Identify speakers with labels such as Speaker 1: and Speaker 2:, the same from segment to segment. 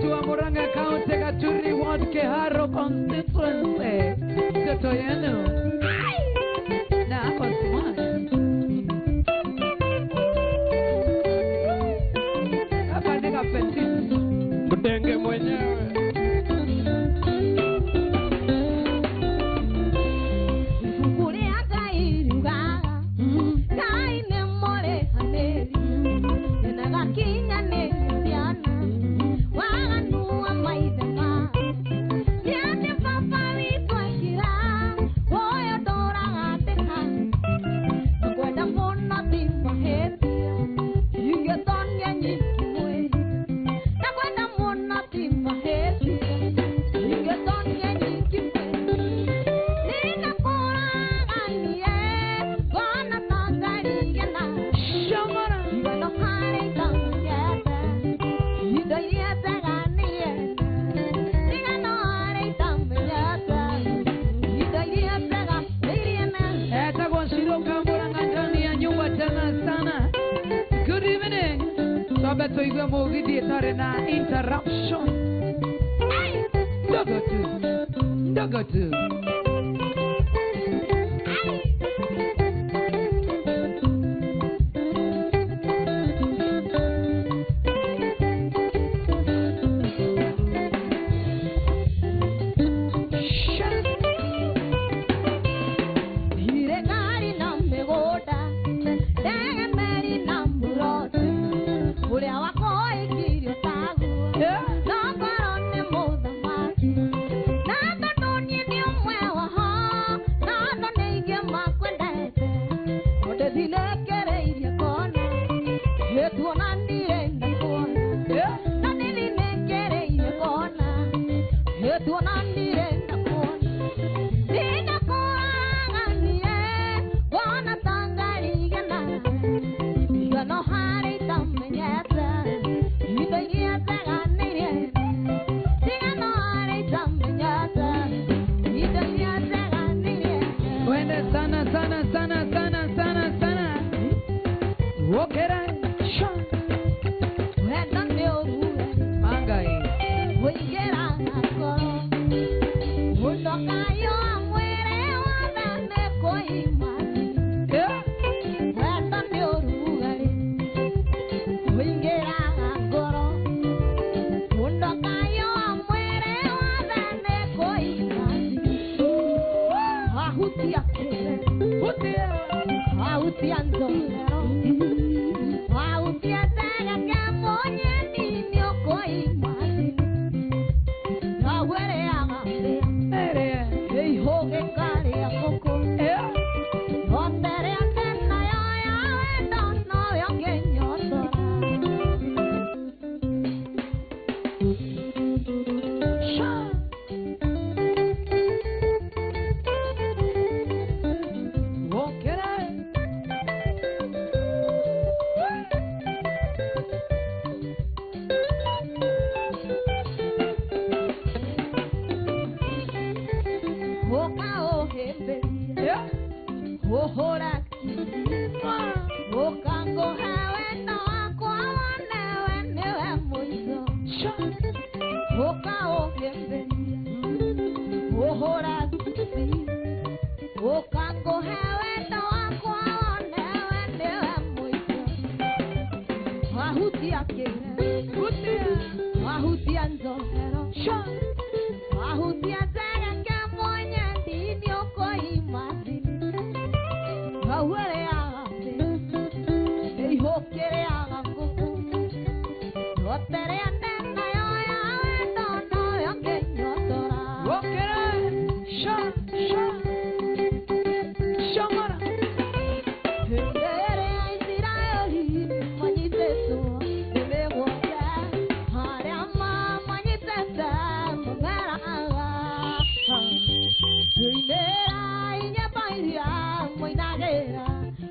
Speaker 1: wetu wa Murang'a County, Gaturi Ward, Keharo constituency. Mtoto yenu. Na hapo smart. Hapa ndika petit.
Speaker 2: Mtenge mwenyewe.
Speaker 1: Tuigwe mugithi ĩtarĩ na interruption. Ndogo tu, ndogo tu. Sana sana sana sana sana sana. Wokera sha. Mangai.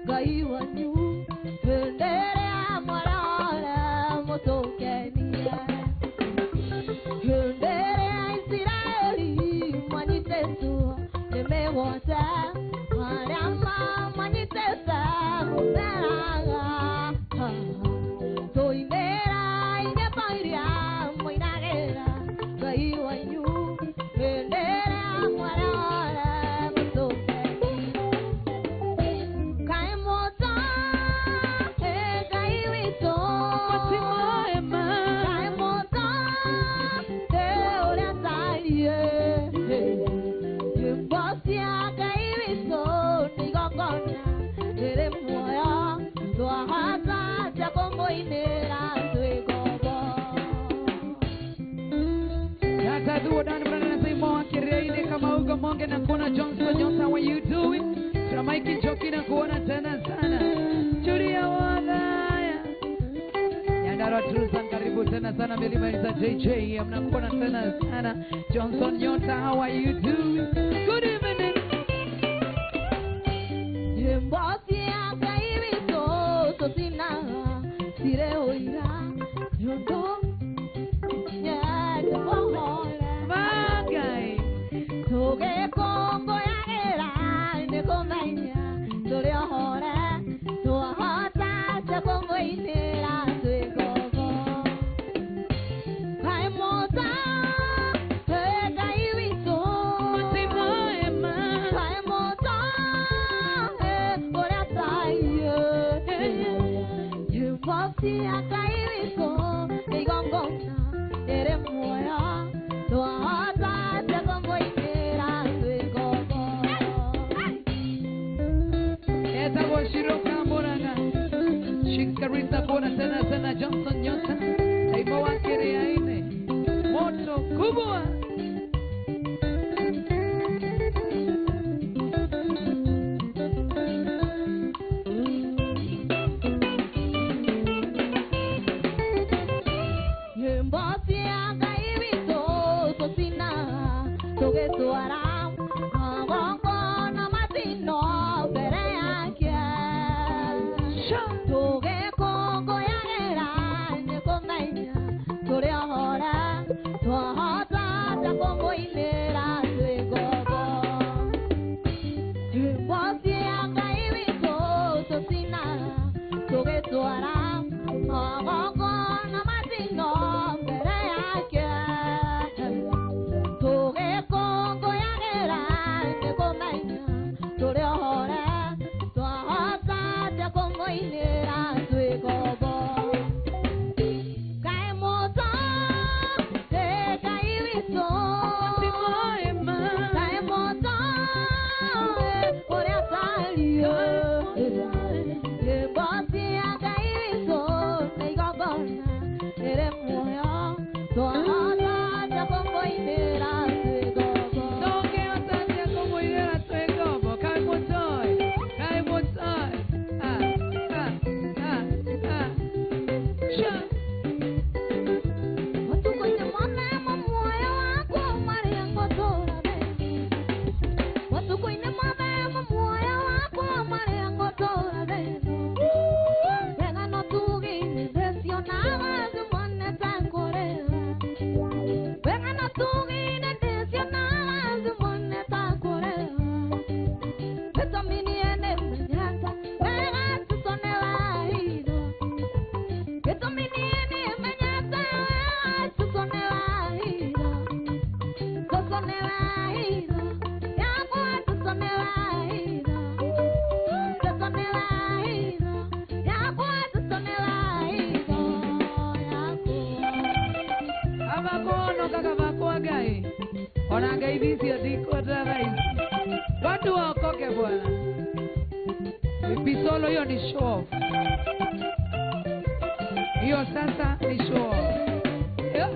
Speaker 3: Gai wanyu,
Speaker 1: Karibu tena sana Milima za JJ, mnakuona tena sana. Johnson Nyota, how are you doing? Good evening. Magai. Kuona tena sana Johnson Nyota, taifa wake reaine moto kubwa. Watu waokoke bwana. Pisolo hiyo ni show off. Hiyo sasa ni show off. Yeah.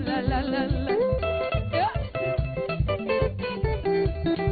Speaker 1: La la la. Yeah.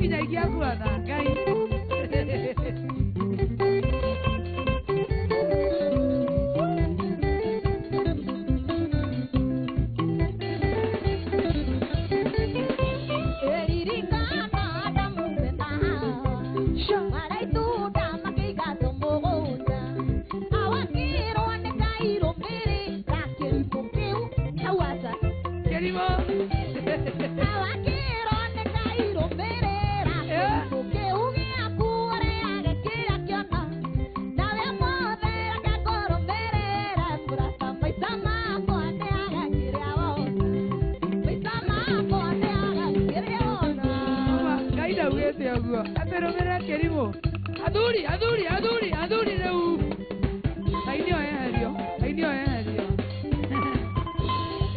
Speaker 1: Nginya igiakuona Ngai. Athuri, athuri, athuri, athuri rĩu. Ngai nĩo eherio, Ngai nĩo eherio.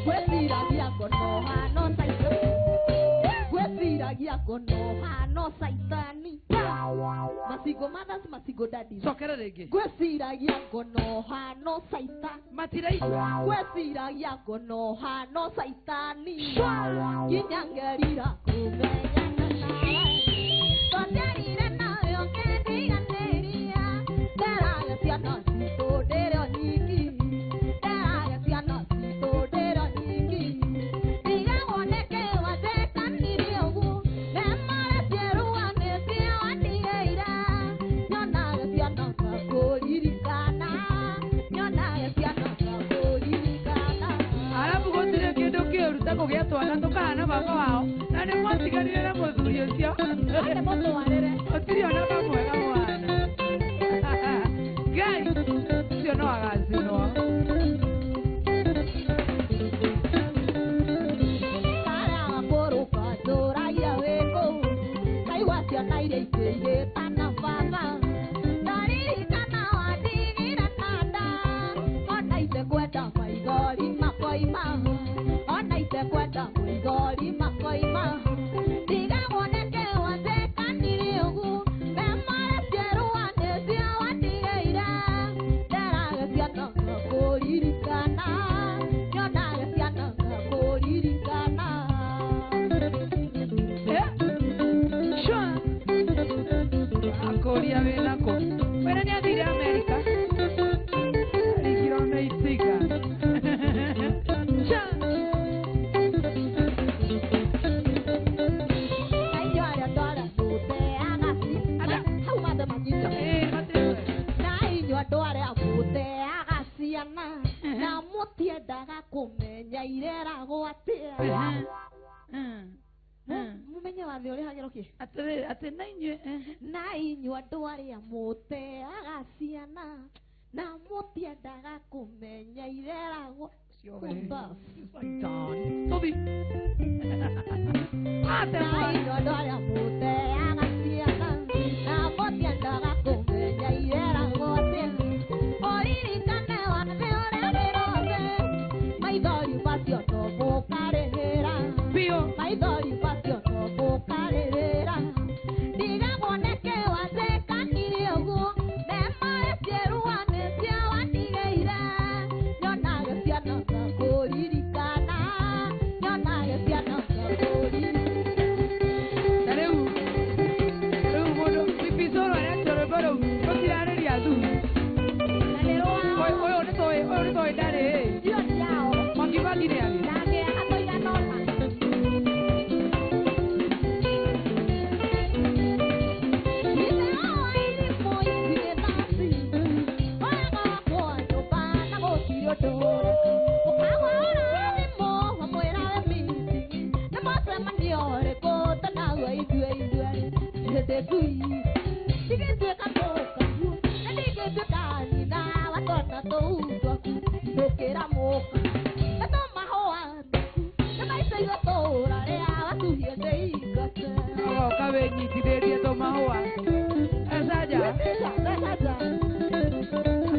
Speaker 3: Gwĩciragia ngono hano saitani. Gwĩciragia ngono hano saitani. Masingo mothers, masingo daddies.
Speaker 1: Cokera rĩngĩ.
Speaker 3: Gwĩciragia ngono hano saitani.
Speaker 1: Matiraigua.
Speaker 3: Gwĩciragia ngono hano saitani. Nginya ngerira kũmenyana nawe. Twaciarire nawe ũkĩndiganĩria. Nderaga ciana citũ ndĩrĩ o nyiki. Nderaga ciana citũ ndĩrĩ o nyiki. Ndigagwo nĩkĩ wanjĩkanirie ũguo. Memore cierua nĩcio wandigĩire. Nyonaga ciana ngakũririkana. Nyonaga ciana ngakũririkana.
Speaker 1: Arabu gũtirĩ kĩndũ kĩũru ta kũgĩa twana tũkahana baba wao na nĩ mwatiganire na mũthuri ũcio.
Speaker 3: Ande mũtwarĩre.
Speaker 1: Gũtirĩ ona kamwe kamwana. Ngai ũcio no agacinwo.
Speaker 3: Karĩa gakũrũka njũragia wĩkũ. Kaigua ciana iria ingĩ igĩtana baba. Ndaririkana wandigire na nda. Ona itekwenda maithori makoima. Ona itekwenda maithori makoima. Ndigagwo nĩkĩ wanjĩkanirie ũguo. Memore cierua nĩcio wandigĩire. Nderaga ciana ngakũririkana. Nyonaga ciana ngakũririkana.
Speaker 1: Eh? Shwa. Akũria wĩna kũ? Wĩra nĩ athire Amerika. Arigirwo nĩ itinga. Shwa. Ada.
Speaker 3: Hau mathe manyita.
Speaker 1: Ĩĩ, matirĩ.
Speaker 3: Na inyuĩ andũ arĩa mũteaga ciana na mũtiendaga kũmenya ireragwo atĩa. Mũmenye wathe ũrĩhagĩrwo kĩ?
Speaker 1: Atĩrĩrĩ, atĩ na inyuĩ
Speaker 3: Na inyuĩ andũ arĩa mũteaga ciana na mũtiendaga kũmenya ireragwo. Kumba.
Speaker 1: Tũthi. Ate
Speaker 3: Na
Speaker 1: mwana.
Speaker 3: inyuĩ andũ arĩa mũteaga ciana na mũtiendaga kũmenya ireragwo atĩa. Ũririkane wathe ũrĩa wĩrothe, maithori macio no mũkarĩhĩra.
Speaker 1: Biũ.
Speaker 3: Maithori macio no mũkarĩrĩra. Ndigagwo nĩkĩ wanjĩkanirie ũguo. Memore cierua nĩcio wandigĩire. Nyonaga ciana ngakũririkana. Nyonaga ciana ngakũririkana.
Speaker 1: Na rĩu rĩu mũndũ pipicoro aretia rwĩmbo rũu rũtirarĩria athuri.
Speaker 3: Na nĩ rwao.
Speaker 1: Ũyũ nĩ tũĩ, ũyũ nĩ tũĩ ndarĩ ĩ.
Speaker 3: Icio ciao.
Speaker 1: Mwangi nĩ arĩ.
Speaker 3: Ndangĩaga tũigana ũna.
Speaker 1: Ũgoka wĩnyitithĩtie tũmahũa. Ecaja.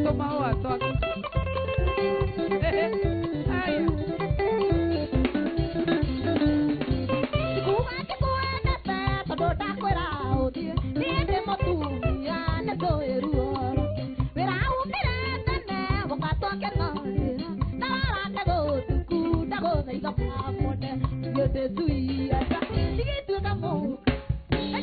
Speaker 1: Tũmahũa twaku. Aya.
Speaker 3: Kuga ngĩkwendete tondũ ndakwĩra ũthiĩ. Niĩ ndĩ mũtumia nĩnjũĩ ruo. Wĩra umire tene ũgatũkenanĩra. Ndarora ngĩgũtuku ndagũthaitha pamone. Niĩ ndĩ cui aca ndigĩtuĩka mũka. Na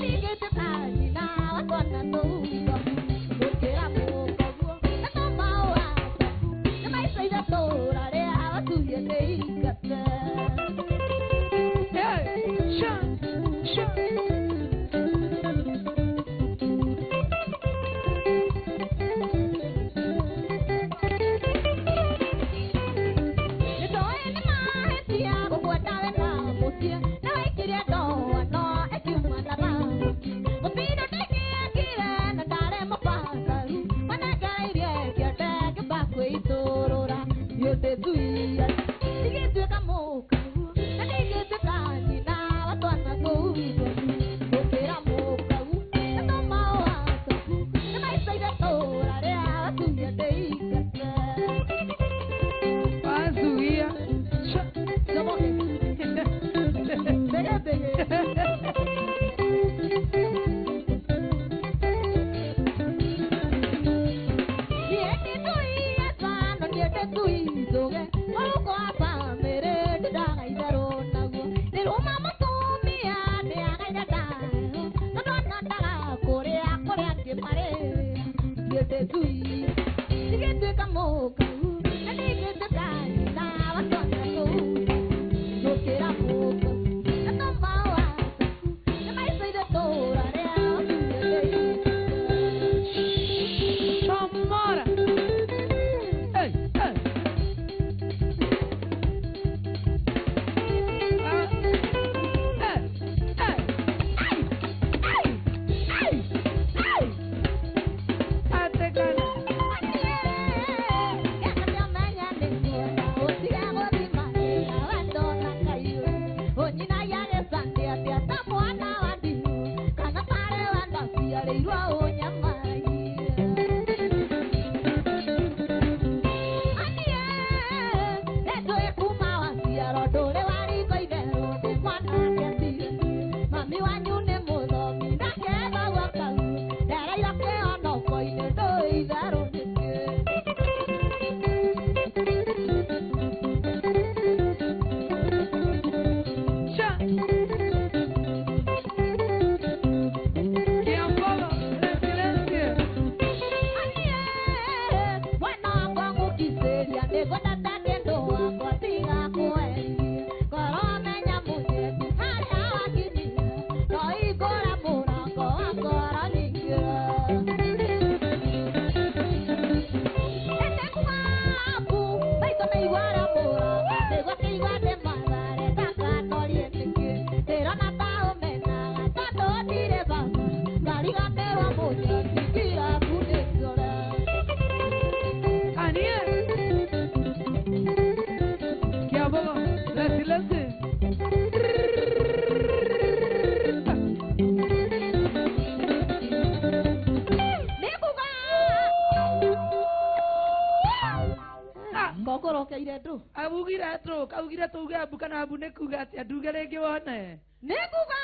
Speaker 1: Augire tuge abu kana abu nĩ kuga atĩa nduge rĩngĩ wone
Speaker 3: nĩ kuga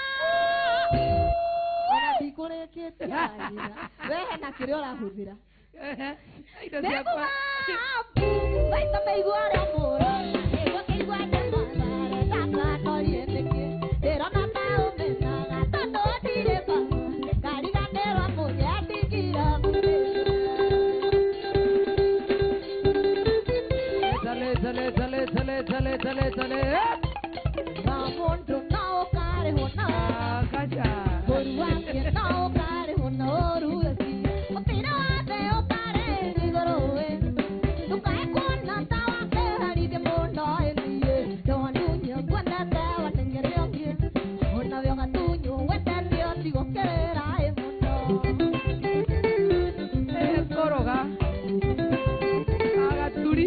Speaker 3: ona ndikũrĩkĩtie we hena kĩrĩa ũrahũthĩra
Speaker 1: indo ciakwa
Speaker 3: abu maitho maigua arĩa mũro nĩguo kĩigua ndĩmathare ndakanorie nĩkĩ ndĩrona ta ũmenaga tondũ ndirĩ baba ngariganĩrwo mũnyendigira
Speaker 1: चले चले चले चले चले चले
Speaker 3: Ramondo nao kare hona
Speaker 1: kacha
Speaker 3: Boruange nao kare hona oruesi Otira wate okare nigoroe Dukae kona tawa ke harige mondo elie Doanunyo kwenda tawa nengerionge Ona vyoga tunyo wetendio tigo kerera emondo
Speaker 1: Koroga Agaturi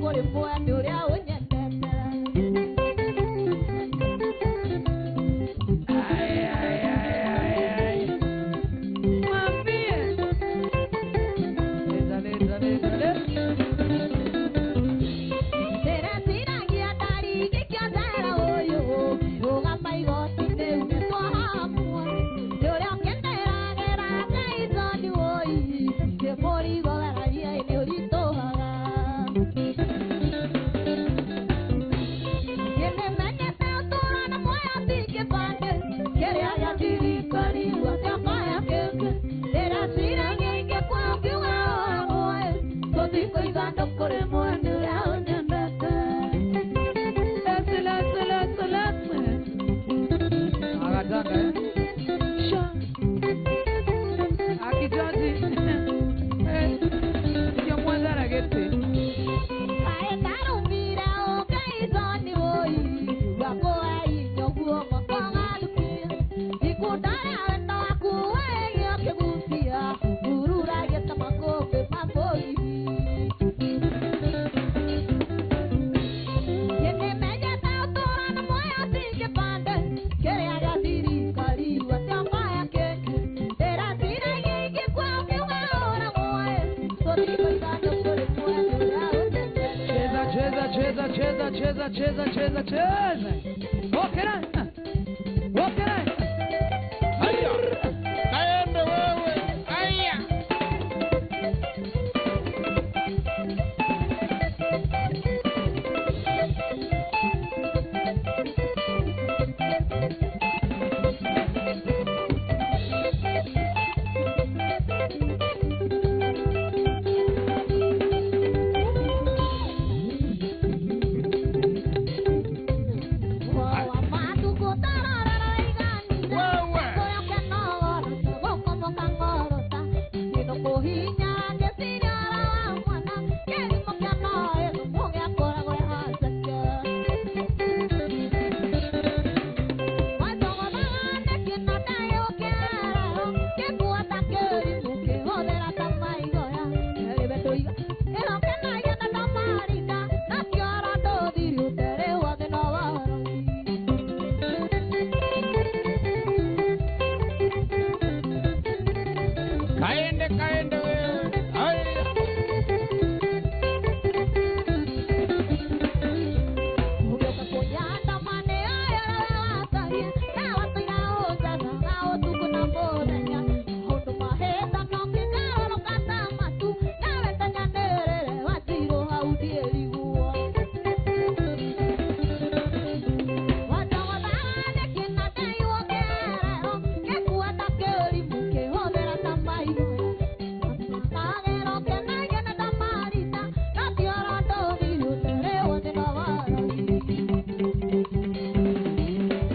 Speaker 3: Kũrĩ mwene ũrĩa ũnyendete.
Speaker 1: Ay, ay, ay, ay, ay. Mwambie. Leta, leta, leta, leta.
Speaker 3: Ndĩreciragia ndarigĩkĩonera ũyũ rũgama igoti-inĩ unetwo hamwe nĩ ũrĩa ũkenderagĩra Ngai tondũ ũi kĩmũrigo geraria nĩ ũritũhaga. Nĩmenyete ũtũũro na muoyo ti kĩbandĩ kĩrĩa gĩa thirikari gũtiokoya kĩngĩ ndĩreciragia ingĩkua ũngiuga ũragwo tũthiĩ ithandũkũ rĩmwe nĩ ũrĩa ũnyendete.
Speaker 1: Letse, letse, letse, letse. Akataka eh? Sha. Akijaji. Eh. Sio mwanza na gete. Cheza, cheza, cheza, cheza, cheza, cheza, cheza, cheza. Okera. Okera.
Speaker 2: Haya, kaende wewe. Haya. Kaende, kaende wewe. Haya.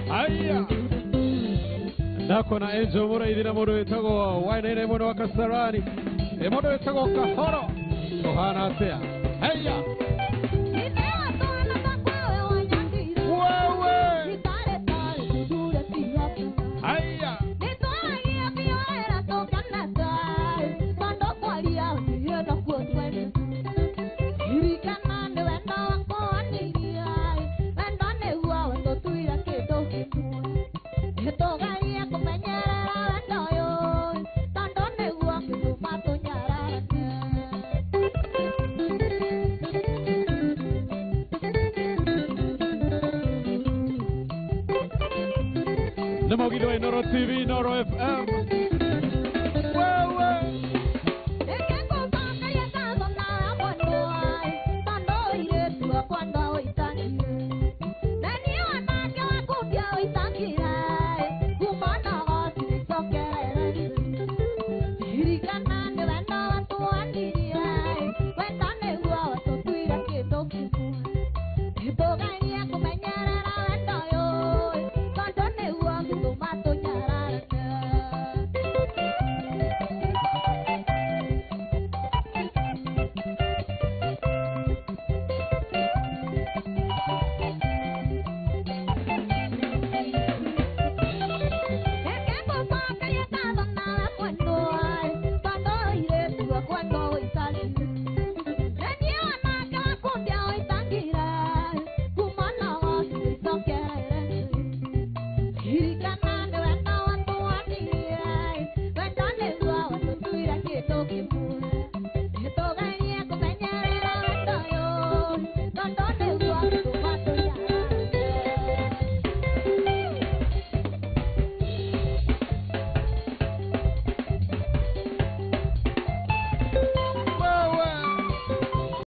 Speaker 2: Haya. Ndako na Angel Muraithi na mũndũ wĩtagwo Wainaina mwena wa Kasarani. Ĩ mũndũ wĩtagwo Kahoro. Kũhana atĩa? Haya. Wewe. Haya. Nĩ mũgithi wa Inooro TV, Inooro FM. Wewe.
Speaker 3: Thank you.